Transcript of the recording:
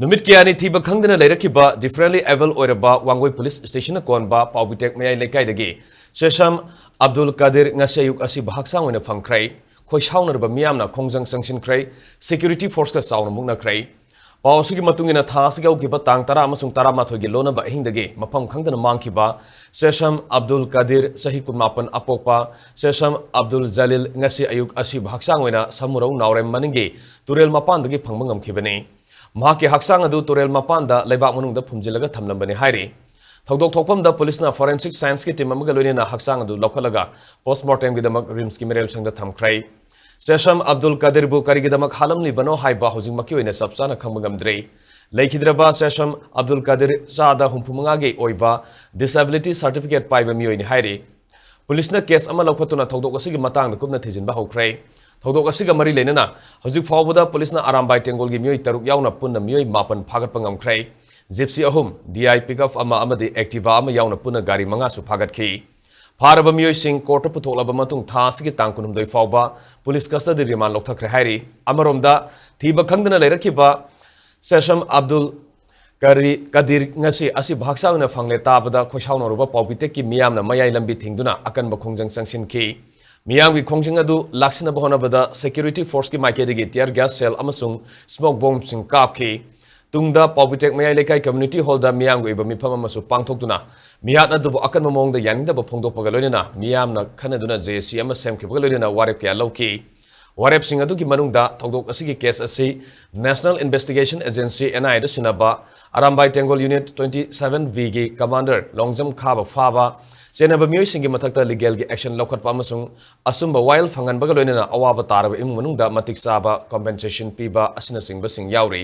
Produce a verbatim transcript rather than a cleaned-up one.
ꯅꯨꯃꯤꯠ ꯀꯌꯥꯅꯤ ꯊꯤꯕ ꯈꯪꯗꯅ ꯂꯩꯔꯛꯈꯤꯕ differently abled ꯑꯣꯏꯔꯕ ꯋꯥꯡꯒꯣꯏ ꯄꯨꯂꯤꯁ ꯁ꯭ꯇꯦꯁꯟꯅ ꯀꯣꯟꯕ ꯄꯥꯎꯕꯤꯇꯦꯛ ꯃꯌꯥꯏ ꯂꯩꯀꯥꯏꯗꯒꯤ ꯁꯦꯁꯝ ꯑꯕꯗꯨꯜ ꯀꯥꯗꯤꯔ ꯉꯁꯤ ꯑꯌꯨꯛ ꯑꯁꯤꯕ ꯍꯛꯆꯥꯡ ꯑꯣꯏꯅ ꯐꯪꯈ꯭ꯔꯦ꯫ ꯈꯣꯏꯁꯥꯎꯅꯔꯕ ꯃꯤꯌꯥꯝꯅ ꯈꯣꯡꯖꯪ ꯆꯪꯁꯤꯟꯈ꯭ꯔꯦ꯫ Security forceꯀ ꯆꯥꯎꯅ ꯃꯨꯛꯅꯈ꯭ꯔꯦ꯫ ꯄꯥꯎ ꯑꯁꯤꯒꯤ ꯃꯇꯨꯡ ꯏꯟꯅ ꯊꯥ ꯑꯁꯤꯒꯤ ꯍꯧꯈꯤꯕ ꯇꯥꯡ ꯇꯔꯥ ꯑꯃꯁꯨꯡ ꯇꯔꯥꯃꯥꯊꯣꯏꯒꯤ ꯂꯣꯟꯅꯕ ꯑꯍꯤꯡꯗꯒꯤ ꯃꯐꯝ ꯈꯪꯗꯅ ꯃꯥꯡꯈꯤꯕ ꯁꯦꯁꯝ ꯑꯕꯗꯨꯜ ꯀꯥꯗꯤꯔ, ꯆꯍꯤ ꯀꯨꯟꯃꯥꯄꯟ ꯑꯄꯣꯛꯄ ꯁꯦꯁꯝ ꯑꯕꯗꯨꯜ ꯖꯂꯤꯜ, ꯉꯁꯤ ꯑꯌꯨꯛ ꯑꯁꯤꯕ ꯍꯛꯆꯥꯡ ꯑꯣꯏꯅ ꯁꯃꯨꯔꯧ ꯅꯥꯎꯔꯦꯝ ꯃꯅꯤꯡꯒꯤ ꯇꯨꯔꯦꯜ ꯃꯄꯥꯟꯗꯒꯤ ꯐꯪꯕ ꯉꯝꯈꯤꯕꯅꯤ꯫ ꯃꯍꯥꯛꯀꯤ ꯍꯛꯆꯥꯡ ꯑꯗꯨ ꯇꯨꯔꯦꯜ ꯃꯄꯥꯟꯗ ꯂꯩꯕꯥꯛ ꯃꯅꯨꯡꯗ ꯐꯨꯝꯖꯤꯜꯂꯒ ꯊꯝꯂꯝꯕꯅꯤ ꯍꯥꯏꯔꯤ꯫ ꯊꯧꯗꯣꯛ ꯊꯣꯛꯐꯝꯗ ꯄꯨꯂꯤꯁꯅ forensic scienceꯀꯤ team ꯑꯃꯒ ꯂꯣꯏꯅꯅ ꯍꯛꯆꯥꯡ ꯑꯗꯨ ꯂꯧꯈꯠꯂꯒ postmortemꯒꯤꯗꯃꯛ RIMSꯀꯤ ꯃꯤꯔꯦꯜ ꯁꯪꯗ ꯊꯝꯈ꯭ꯔꯦ꯫ ꯁꯦꯁꯝ ꯑꯕꯗꯨꯜ ꯀꯥꯗꯤꯔꯕꯨ ꯀꯔꯤꯒꯤꯗꯃꯛ ꯍꯥꯠꯂꯝꯂꯤꯕꯅꯣ ꯍꯥꯏꯕ ꯍꯧꯖꯤꯛꯃꯛꯀꯤ ꯑꯣꯏꯅ ꯆꯞ ꯆꯥꯅ ꯈꯪꯕ ꯉꯝꯗ꯭ꯔꯤ꯫ ꯂꯩꯈꯤꯗ꯭ꯔꯕ ꯁꯦꯁꯝ ꯑꯕꯗꯨꯜ ꯀꯥꯗꯤꯔ ꯆꯥꯗ ꯍꯨꯝꯐꯨ ꯃꯉꯥꯒꯤ ꯑꯣꯏꯕ disability certificate ꯄꯥꯏꯕ ꯃꯤꯑꯣꯏꯅꯤ ꯍꯥꯏꯔꯤ꯫ ꯄꯨꯂꯤꯁꯅ case ꯑꯃ ꯂꯧꯈꯠꯇꯨꯅ ꯊꯧꯗꯣꯛ ꯑꯁꯤꯒꯤ ꯃꯇꯥꯡꯗ ꯀꯨꯞꯅ ꯊꯤꯖꯤꯟꯕ ꯍꯧꯈ꯭ꯔꯦ꯫ ꯊꯧꯗꯣꯛ ꯑꯁꯤꯒ ꯃꯔꯤ ꯂꯩꯅꯅ ꯍꯧꯖꯤꯛ ꯐꯥꯎꯕꯗ ꯄꯨꯂꯤꯁꯅ ꯑꯔꯥꯝꯕꯥꯏ ꯇꯦꯡꯒꯣꯜꯒꯤ ꯃꯤꯑꯣꯏ ꯇꯔꯨꯛ ꯌꯥꯎꯅ ꯄꯨꯟꯅ ꯃꯤꯑꯣꯏ ꯃꯥꯄꯟ ꯐꯥꯒꯠꯄ ꯉꯝꯈ꯭ꯔꯦ꯫ Gypsy ꯑꯍꯨꯝ, DI pickup ꯑꯃ ꯑꯃꯗꯤ Activa ꯑꯃ ꯌꯥꯎꯅ ꯄꯨꯟꯅ ꯒꯥꯔꯤ ꯃꯉꯥꯁꯨ ꯐꯥꯒꯠꯈꯤ꯫ ꯐꯥꯔꯕ ꯃꯤꯑꯣꯏꯁꯤꯡ courtꯇ ꯄꯨꯊꯣꯛꯂꯕ ꯃꯇꯨꯡ ꯊꯥ ꯑꯁꯤꯒꯤ ꯇꯥꯡ ꯀꯨꯟꯍꯨꯝꯗꯣꯏ ꯐꯥꯎꯕ ꯄꯨꯂꯤꯁ custody remand ꯂꯧꯊꯈ꯭ꯔꯦ ꯍꯥꯏꯔꯤ꯫ ꯑꯃꯔꯣꯝꯗ ꯊꯤꯕ ꯈꯪꯗꯅ ꯂꯩꯔꯛꯈꯤꯕ ꯁꯦꯁꯝ ꯑꯕꯗꯨꯜ ꯀꯔꯤ ꯀꯗꯤꯔ ꯉꯁꯤ ꯑꯁꯤꯕ ꯍꯛꯆꯥꯡ ꯑꯣꯏꯅ ꯐꯪꯂꯦ ꯇꯥꯕꯗ ꯈꯣꯏꯁꯥꯎꯅꯔꯨꯕ ꯄꯥꯎꯕꯤꯇꯦꯛꯀꯤ ꯃꯤꯌꯥꯝꯅ ꯃꯌꯥꯏ ꯂꯝꯕꯤ ꯊꯤꯡꯗꯨꯅ ꯑꯀꯟꯕ ꯈꯣꯡꯖꯪ ꯆꯪꯁꯤꯟꯈꯤ꯫ ꯃꯤꯌꯥꯝꯒꯤ ꯈꯣꯡꯖꯪ ꯑꯗꯨ ꯂꯥꯛꯁꯤꯟꯅꯕ ꯍꯣꯠꯅꯕꯗ security forceꯀꯤ ꯃꯥꯏꯀꯩꯗꯒꯤ tear gas shell ꯑꯃꯁꯨꯡ smoke bombꯁꯤꯡ ꯀꯥꯞꯈꯤ꯫ ꯇꯨꯡꯗ ꯄꯥꯎꯕꯤꯇꯦꯛ ꯃꯌꯥꯏ ꯂꯩꯀꯥꯏ community hallꯗ ꯃꯤꯌꯥꯝꯒꯤ ꯑꯣꯏꯕ ꯃꯤꯐꯝ ꯑꯃꯁꯨ ꯄꯥꯡꯊꯣꯛꯇꯨꯅ ꯃꯤꯍꯥꯠ ꯑꯗꯨꯕꯨ ꯑꯀꯟꯕ ꯃꯑꯣꯡꯗ ꯌꯥꯅꯤꯡꯗꯕ ꯐꯣꯡꯗꯣꯛꯄꯒ ꯂꯣꯏꯅꯅ ꯃꯤꯌꯥꯝꯅ ꯈꯟꯅꯗꯨꯅ JAC ꯑꯃ ꯁꯦꯝꯈꯤꯕꯒ ꯂꯣꯏꯅꯅ ꯋꯥꯔꯦꯞ ꯀꯌꯥ ꯂꯧꯈꯤ꯫ ꯋꯥꯔꯦꯞꯁꯤꯡ ꯑꯗꯨꯒꯤ ꯃꯅꯨꯡꯗ ꯊꯧꯗꯣꯛ ꯑꯁꯤꯒꯤ case ꯑꯁꯤ National Investigation Agency, NIAꯗ ꯁꯤꯟꯅꯕ Arambai ꯇꯦꯡꯒꯣꯜ Unit twenty seven Bꯒꯤ commander Longjam ꯈꯥꯕ ꯐꯥꯕ, ꯆꯦꯟꯅꯕ ꯃꯤꯑꯣꯏꯁꯤꯡꯒꯤ ꯃꯊꯛꯇ legalꯒꯤ action ꯂꯧꯈꯠꯄ ꯑꯃꯁꯨꯡ ꯑꯆꯨꯝꯕ ꯋꯥꯌꯦꯜ ꯐꯪꯍꯟꯕꯒ ꯂꯣꯏꯅꯅ ꯑꯋꯥꯕ ꯇꯥꯔꯕ ꯏꯃꯨꯡ ꯃꯅꯨꯡꯗ ꯃꯇꯤꯛ ꯆꯥꯕ compensation ꯄꯤꯕ ꯑꯁꯤꯅꯆꯤꯡꯕꯁꯤꯡ ꯌꯥꯎꯔꯤ꯫